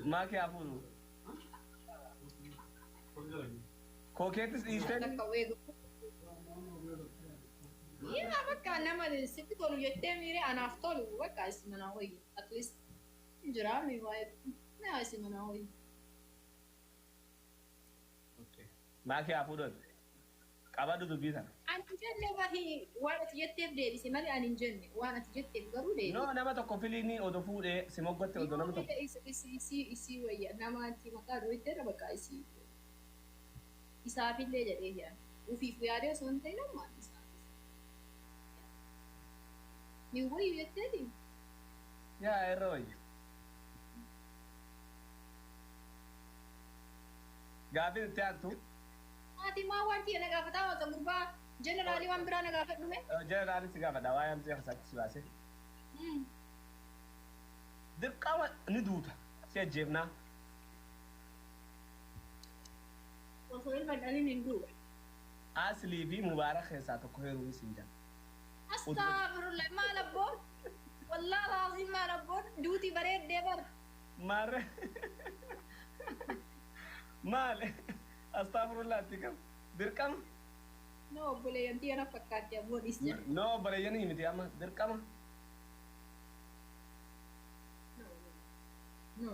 Maakii haa fuudhu. Kookeettis dhiistee Takka weegu. Yaa bakka nama sitti tolu jettee miire anaaf tolu bakka isin manaa wayya. At least jira mi waa'ee naa isin manaa wayya. Maakii haa fuudhu. Qabadhu dubbii sana. Ani hin jenne wahi waan ati jetteef deebise malee ani hin jenne waan ati jetteef garuu deebise. No, nama tokko filiinii odoo fuudhee si moggatte odoo nama tokko. Isii isii wayya nama ati maqaa dhoyteerra bakka isii isaafillee jedhee jira. Ufiif yaadee osoo hin ta'in amma isaaf. Ni wayyu jetteeti. Yaa irra wayya. Gaafiin itti aantu. Ati maa waan kiyya na gaafataa oolta gurbaa jeneraalii waan biraa na gaafadhu mee? Jeneraalii si gaafadha waa'ee amtee kasaatti si baase. Dirqama ni duuta si ajjeefnaa. Osoo ilma dhalin hin du'u. Aslii fi Mubaarak keessaa tokko heerumni siin jedha. Astaghfirullah maal abboon? Wallaahi laaziim maal abboon? Duuti bareeddee bar. Maarre maal astaghfirullah itti kam dirqama. No obboleeyyan tiyya na fakkaatti abboon is jedhe. No obboleeyyan miti amma dirqama. No.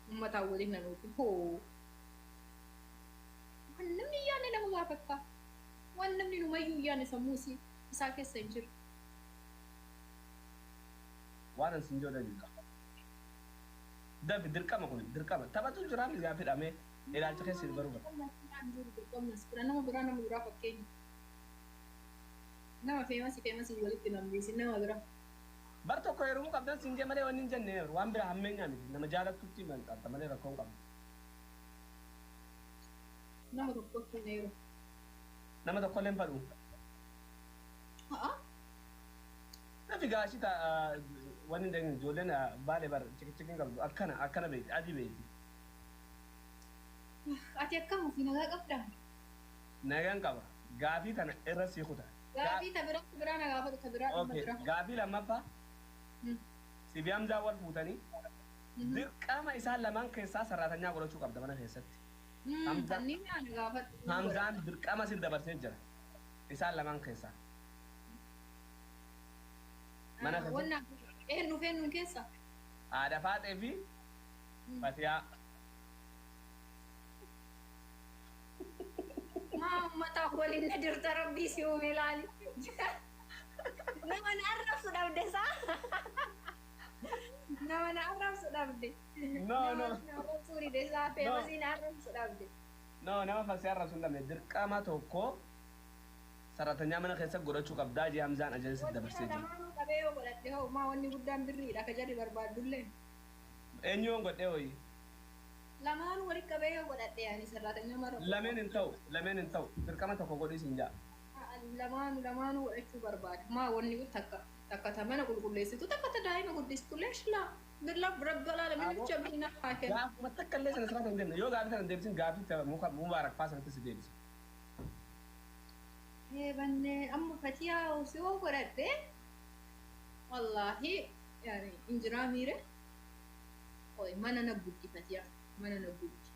Uummataan waliin nan oolchu. Hoo. Waan namni hin yaadne nama gaafatta. Waan namni numayyuu hin yaadne sammuu isii isaa keessa hin jiru. Waan an sin jedhu jira. Dafi dirqama kun dirqama. Taphatu jira mi gaafi dhamee ilaalcha keessa hin baruu. Nama biraa nama biraa fakkeenya. Nama feemasii feemasii walitti nambiisi nama biraa. Bar tokko heerumuu qabdan siin jee malee wanni hin jenne waan biraa hammeenyaa miti nama jaalattutti maxxanta malee rakkoo hin qabdu. Nama tokkotti hin heerumu. Nama tokkollee hin fadhu. Ha'a. Nafi gaashii wanni hin dhagin ijoolleen baalee bar chikichikin qabdu akkana akkana beekti adii beekti. Ati akkam ofii nagaa qabdaa? Nagaan qaba. Gaafii tana irra sii kuta. Gaafii ta biraa ta biraa na gaafadhu ta biraa dhimma biraa. Gaafii lammaffaa Sibi Hamzaa wal fuutanii dirqama isaan lamaan keessaa sarraatanyaa godhachuu qabda mana keessatti. Tanniin na gaafadhu. Hamzaan dirqama sin dabarsee jira. Isaan lamaan keessaa. Mana keessatti. Wanna eenyu fi eenyuun keessa? Haadha Faaxee fi Fatiyaa. Maa uummataa waliin na dirta rabbii si uume ilaali. Nama na arrabsu dhabde saa. Nama na arrabsu dhabde. No, no. Nama na arrabsu dide saa feemasii na arrabsu dhabde. No, nama fasii arrabsu hin dhabne dirqama tokko sarratanyaa mana keessa godhachuu qabdaa jee Hamzaan ajaja si dabarsee jira. Lamaanuu qabee yoo godhadhe hoo maa wanni guddaan birriidha ka jarri barbaaddullee. Eenyu yoon godhee hoyi? Lamaanuu walitti qabee yoo godhadhe yaani sarratanyaa mara. Lameen hin ta'u, lameen hin ta'u. Dirqama tokko godhii siin ja'a. Lamaanuu lamaanuu godhachuu barbaada. Maa wanni kun takka takka ta mana qulqulleessitu takka ta daa'ima guddistu leeshlaa. Billa rabbal alamin bicha birna haa kennu. Gaafuma takka illee sana sirraa hin deemne yoo gaafii sana deebisin gaafii muka mubaarak faa sanatti si deebisa. Bannee amma fatiyaa si yoo godhadhe wallaahi yaani injiraa miire oi mana na guddi fatiyaa mana na guddi.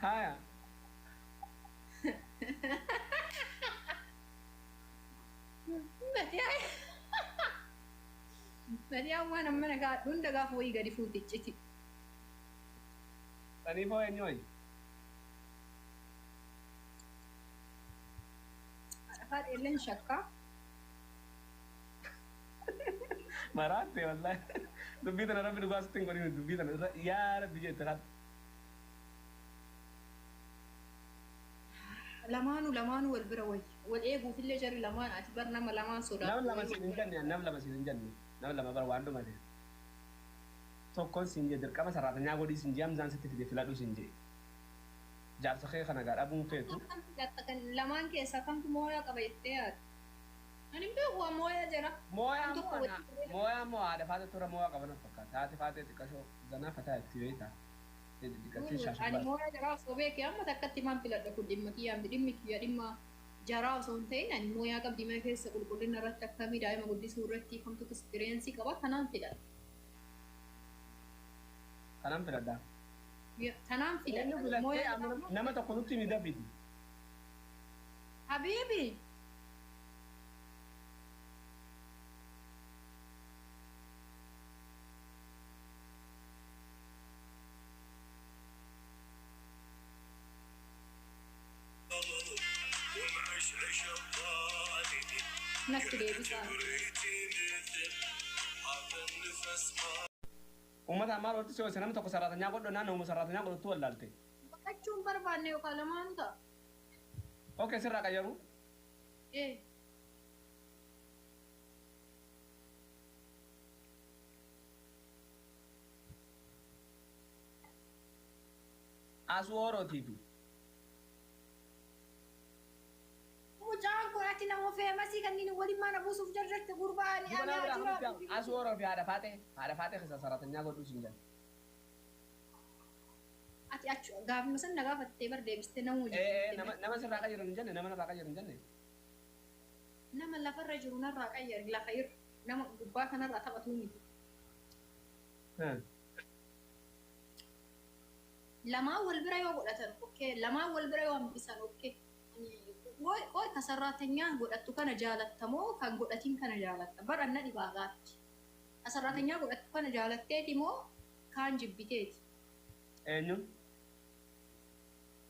Haya. Fatiyaa waan amma na gaadhu hunda gaafa wayii gadi fuuti icciti. Saniifoo eenyu hoyi? Afaan illeen shakkaa. Maraatte wallaahi. Dubbii tana rabbi dhugaa sitti hin godhin dubbii tana yaa rabbi jette kan. Lamaanuu lamaanuu wal bira wayya. Wal eeguufillee jarri lamaan ati bar nama lamaan sodaatu. Nama lama siin hin jenne nama lama siin hin jenne nama lama bar waan dhumate. Tokkoon siin jee dirqama sarraatanyaa godhii siin jee Hamzaan sitti fide filadhu siin jee. Jaarsa kee kana gaa dhabuun feetu. Lamaan keessaa kamtu mooyaa qaba jettee yaaddu? Ani hin beeku waan mooyaa jira. Mooyaa moo mooyaa moo haadha faatee tura mooyaa qaban fakkaata. Haati faatee xiqqashoo zanaa fataa itti beektaa. Ani mooyaa jaraa osoo beekee amma takkatti maan filadha kun dhimma kiyyaa miti dhimmi kiyya dhimma jaraa osoo hin ta'in ani mooyaa qabdi mana keessa qulqullina irratti akkamii daa'ima guddisuu irratti kamtu ekspiriyensii qaba kanaan filadha. Tanaan filadhaa. Tanaan Eenyu filadha. filattee Mooyaa amma nama tokko nutti himi dafiti. Habiibi. Natti deebisaa. Uummata maal walitti si ho'ise namni tokko saraatanyaa godhu naan nama saraatanyaa godhutti wallaalte. Baqachuu hin barbaanne yookaan lamaanuu ta'a. Okay, sirraa qayyaru. Ee. Asuu horootii fi Mucaan kun ati nama feemasii kanneen waliin mana buusuuf jarjarte gurbaan Duba ani nama biraa ajira. kamitti asuu horoo fi haadha faaxee keessa saraatanyaa godhu siin jedha. Ati achi gaafuma san na gaafattee bar deebistee nama Ee ee hojii. nama sirraa qayyaru hin jenne, nama narraa qayyaru hin jenne. Nama lafarra jiru narraa qayyari, lafa irra nama gubbaa kanarraa taphatu miti. Lamaan wal bira yoo godhatan okay, lamaan wal bira yoo hambisan okay. Qoy ka saraatanyaa godhattu kana jaalattamoo kan godhatiin kana jaalatta? Bara na dhibaa gaaffi. Ka saraatanyaa godhattu kana jaalatteeti moo kaan jibbiteeti? Eenyuun?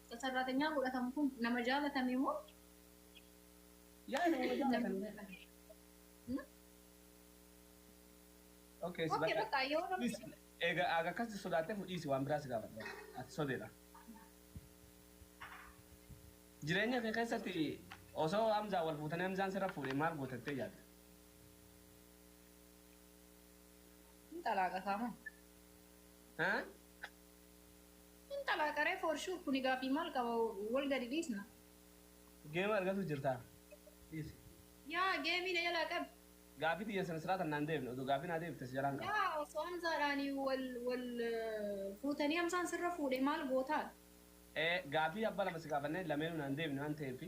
Ka saraatanyaa godhatamu kun nama jaalatame moo? Yaa nama jaalatan. Okay, si Okay, bakka. bakka yoo nama Egaa akkas sodaattee fudhiisi, waan biraa si gaafadha. Ati sodeedha. Jireenya kee keessatti osoo Hamzaa wal fuutanii Hamzaan sirra fuudhee maal gootattee yaadda? Hin xalaaqa kaama. Haa? Hin xalaaqaree for sure, kuni gaafii maal qaba, wal gadi dhiisna. Geema argatu jirtaa? Dhiisi. Yaa geemii na jalaa qabi. Gaafii xiyya sana siraa tannaan deebine, oduu gaafii naa deebite si jalaan qaba. Yaa osoo Hamzaadhaan wal wal fuutanii Hamzaan sirra fuudhee maal gootaa? Ee, gaafii abbaa lama si gaafannee lameenuu naan deebine waan ta'eef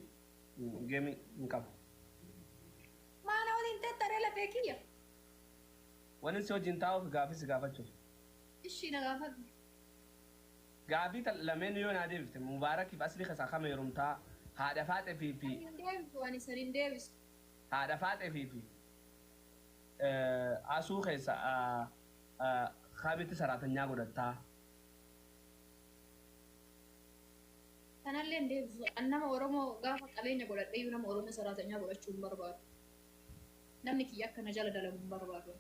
geemii hin qabu. Maana waliin teettaree lafee kiyya. Wanni si wajjin taa'uuf gaafii si gaafachuuf. Ishii na gaafadhu. Gaafii lameen yoo naa deebifte, Mubaarakiif asli keessaa kama heerumtaa, haadha faaxee fi Hin deebisu, ani san hin deebisu. Haadha faaxee fi asuu keessa kamitti saraatanyaa godhattaa? Kanallee hin deebisu. An nama Oromoo gaafa qabeenya godhadhe iyyuu nama Oromoo saraatanyaa godhachuu hin barbaadu. Namni kiyya akka na jala dalagu hin barbaadu.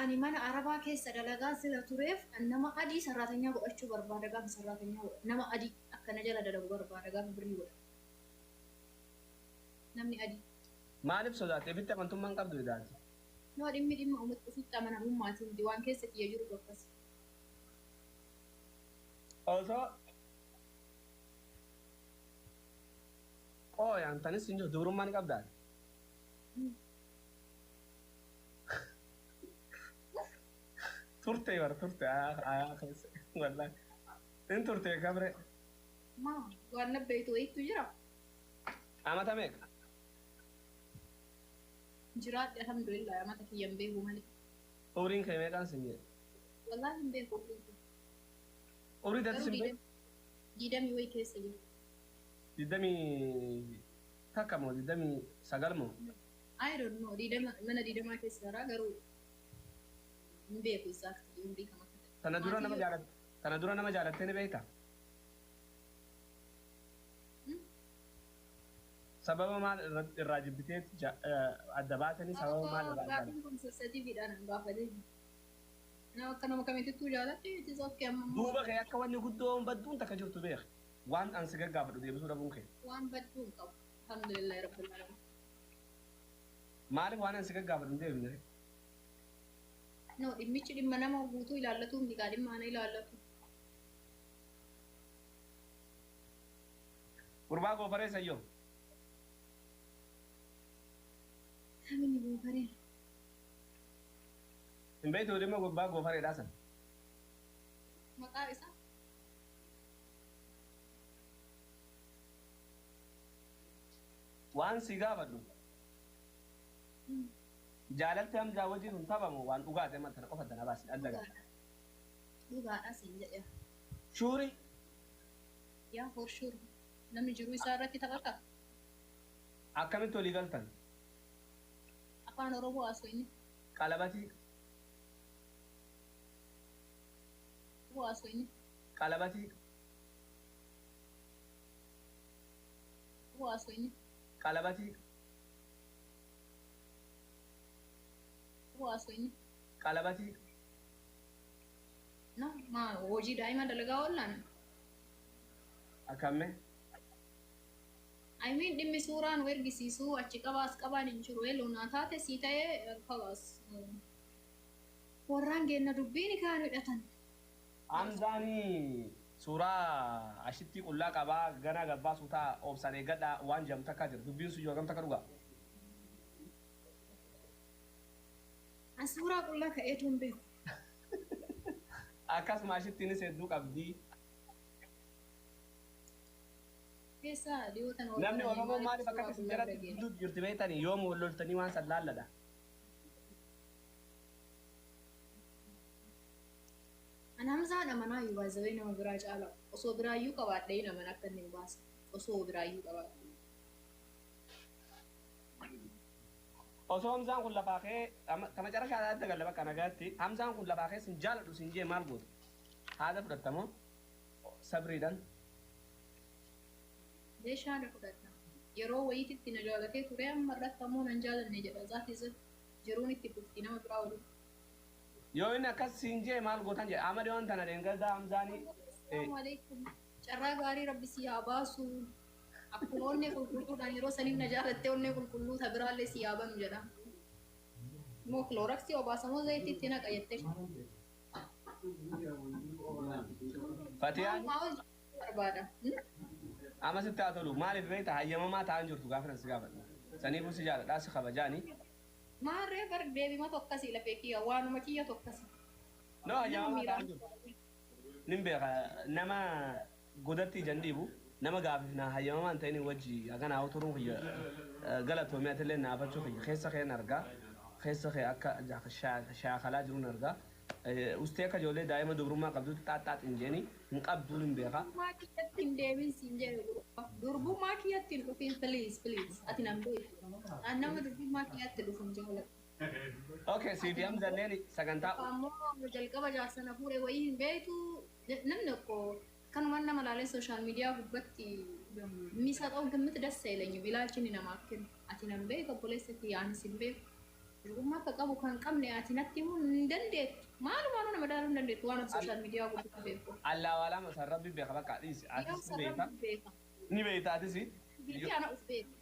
Ani mana Arabaa keessa dalagaa sila tureef an nama adii saraatanyaa godhachuu barbaada gaafa saraatanyaa godha. Nama adii akka na jala dalagu barbaada gaafa birrii godha. Namni adii. Maaliif sodaatte? Ofitti amantummaa hin qabdu idaati. Yoo dhimmi dhimma ofitti amanamummaatiin miti, waan keessa kiyya jiru akkas. Osoo qooyaan tanis hin jiru dubrummaa ni qabdaa? Turte bar turte ayaa keessa wallahi. In turte kabre. Maa waan nabbeetu wayiitu jira. Amata meeqa? Jiraadhe alhamdulillah, amata kiyya hin beeku malee. Umriin kee meeqaan sin jedhe? Wallaahi hin beeku umriin kiyya. Umrii tati Garuu sin beeku? 21 wayii keessa jira. 21 moo 29 moo? I don't know, 20 mana 20 keessa jira, garuu hin beeku exactly umrii kam akka ta'e. Tana dura nama Maatii jaalatte tana dura nama jaalattee ni beektaa? Hmm? Sababa maal irraa jibbitee adda baatanii, sababa maal irraa jaalatte? Gaaffiin kun sensitiiviidhaan hin gaafatee. Nama akka nama kamitittuu jaalatte, it is okay amma immoo Duuba kee akka wanni guddoon badduun takka jirtu beek. Waan an si gaggaafadhu deebisuu dhabuun kee. Waan badduu hin qabu. Alhamdulillahi rabbil alamin. Maaliif waan an si gaggaafadhu hin deebine? No, dhimmichi dhimma nama guutuu ilaallatu miti gaa, dhimma ana ilaallatu. Gurbaa goofaree sayyoo. Namni goofaree. Hin beektu dhimma gurbaa goofareedhaa sana? Maqaa isaa? Waan si gaafadhu. Jaalalti Hamzaa wajjin hin taphamu, waan dhugaate amma tana qofa tana baasi adda gaafadhu. Dhugaadha siin jedhe. Shuuri. Yaa for sure. Namni jiruu isaa irratti taphata. Akkamitti walii galtan? Afaan Oromoo haasofni. Qalabatii. Haasofni. Qalabatii. Haasofni. Qalabatii. Haasofni. Qalabatii. No, ma hojii daa'ima dalagaa oollaan. Akkamme? I mean dhimmi suuraan nu ergisiisuu achi qabaas qabaan hin jiru. Eeloo taate sii ta'ee kabaas. Warraan geenna dubbiin kaan hidhatan. Hamzaanii suuraa ashitti qullaa qabaa gana gabbaa suutaa obsaan eeggadhaa waan jedhamu takka jira. Dubbiin sun yoo hagam takka dhugaa? An suuraa qullaa ka'eetu hin beeku. Akkasuma ashittiinis hedduu qabdi. Keessa dhiyootan Namni Oromoo maaliif akkatti isin jalatti gidduu jirti beektanii yooma wal loltanii waan san laalladha. An Hamzaan amanaa iyyuu baay'ee nama biraa caala. Osoo biraayyuu qabaadhee naman akka inni hin baasne. Osoo biraayyuu qabaadhee. Osoo Hamzaan kun lafaa ka'ee kama cara adda galla bakka nagaatti Hamzaan kun lafaa ka'ee sin jaaladhu sin jee maal goota? Haada fudhattamoo sabriidhaan? Meeshaan fudhadha. Yeroo wayiititti na jaalatee ture amma irratti ammoo nan jaalanne jedha. Zaati jiruun itti fufti nama biraa waliin. Yoo inni akkas siin jee maal gootan jedha. Amadi waan tana deengaddaa Hamzaanii. Assalaamu alaikum. Carraa gaarii rabbi si haa baasu. Akkuma onnee qulqulluudhaan yeroo saniif na jaalattee onnee qulqulluu ta biraallee si haa banu jedha. Moo kilooraksii obaasamoo zayitii itti naqa jettee. Fatiyaan Maal barbaada? amma sitti haa tolu maaliif beekta hayyamamaa ta'an jirtu gaafa nan si gaafadhu. Saniifuu si jaaladhaa si kabajaani. Maarree bar deebima tokkasii lafee kiyya waanuma kiyya tokkasii. No hayyamamaa ta'an jirtu. Nin beeka nama godatti ijaan dhiibu nama gaafiif na hayyamamaa hin ta'in wajji hagana haa turuun kiyya galatoomee atillee naafachuu kiyya keessa kee argaa keessa kee akka shaakalaa jiruun argaa. Ustee akka ijoollee daa'ima dubrummaa qabdutti xaaxxaax hin jeeni hin qabduun hin beeka. Durbummaa kiyyatti hin deemin siin jedhe durbummaa kiyyatti hin dhufin please please ati nan beeku. An nama durbummaa kiyyatti dhufu hin jaalladhu. Okay, siif Hamzalleen sagantaa Ammoo jalqaba jaarsa na fuudhe wayii hin beektu namni tokko kanumaan nama laalee sooshaal miidiyaa gubbatti misaxoo ግምት ደስ አይለኝም ilaalchi inni namaaf kennu ati nan beeku obboleessa kiyya anis hin beeku durbummaa akka qabu kan qabne ati natti himuu hin dandeettu maalumaanuu nama daaluu hin dandeettu waan ati sooshaal miidiyaa gubbatti beeku. Allaa masaan rabbi beeka bakka dhiisi atis ni beekta Beeka. ni beekta atis Biyyi ana uf beeka.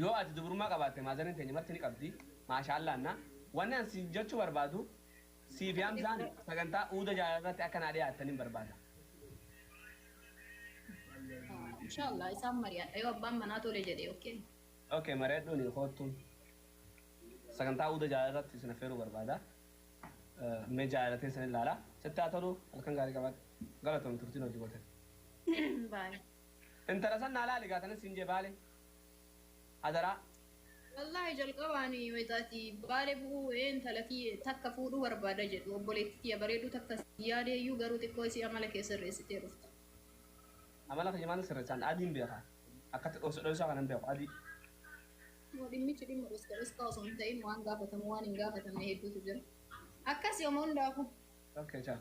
yoo ati dubrummaa qabaatte maazaniin teenya marti ni qabdi maashaallah na wanni an si jechuu barbaadu siif Hamzaan sagantaa uuda jaalalatti akka naa dhiyaatan hin barbaada. Inshallah isaan mari'adha yoo abbaan manaa tole jedhe okay. Okay, mari'adhuuni koottuun sagantaa uuda jaalalatti isin affeeruu barbaada. Mee jaalatee isin ilaala. Sitti haa tolu halkan gaarii qabaadhu. Galatoomii turtiin hojii goote. Baay'ee. Intala san naa laali gaatanis siin jee baale. Adaraa. Wallahi jalqabaani wayitaati baale bu'uu intalatii takka fuudhuu barbaada jedhu obboleettii tiyya bareedduu takka yaadeeyyuu garuu xiqqoo isii amala kee sirreessitee dhufta. Amala kiyya maal sirreessaan adiin beeka. Akkatti dhoosa dhoosaa kanan beeku adii. Dhimmichi dhimma dhoska dhoskaa osoo hin ta'in waan gaafatamu waan hin gaafatamne hedduutu jira. Akkas yooma hundaafuu. Okay, ciao.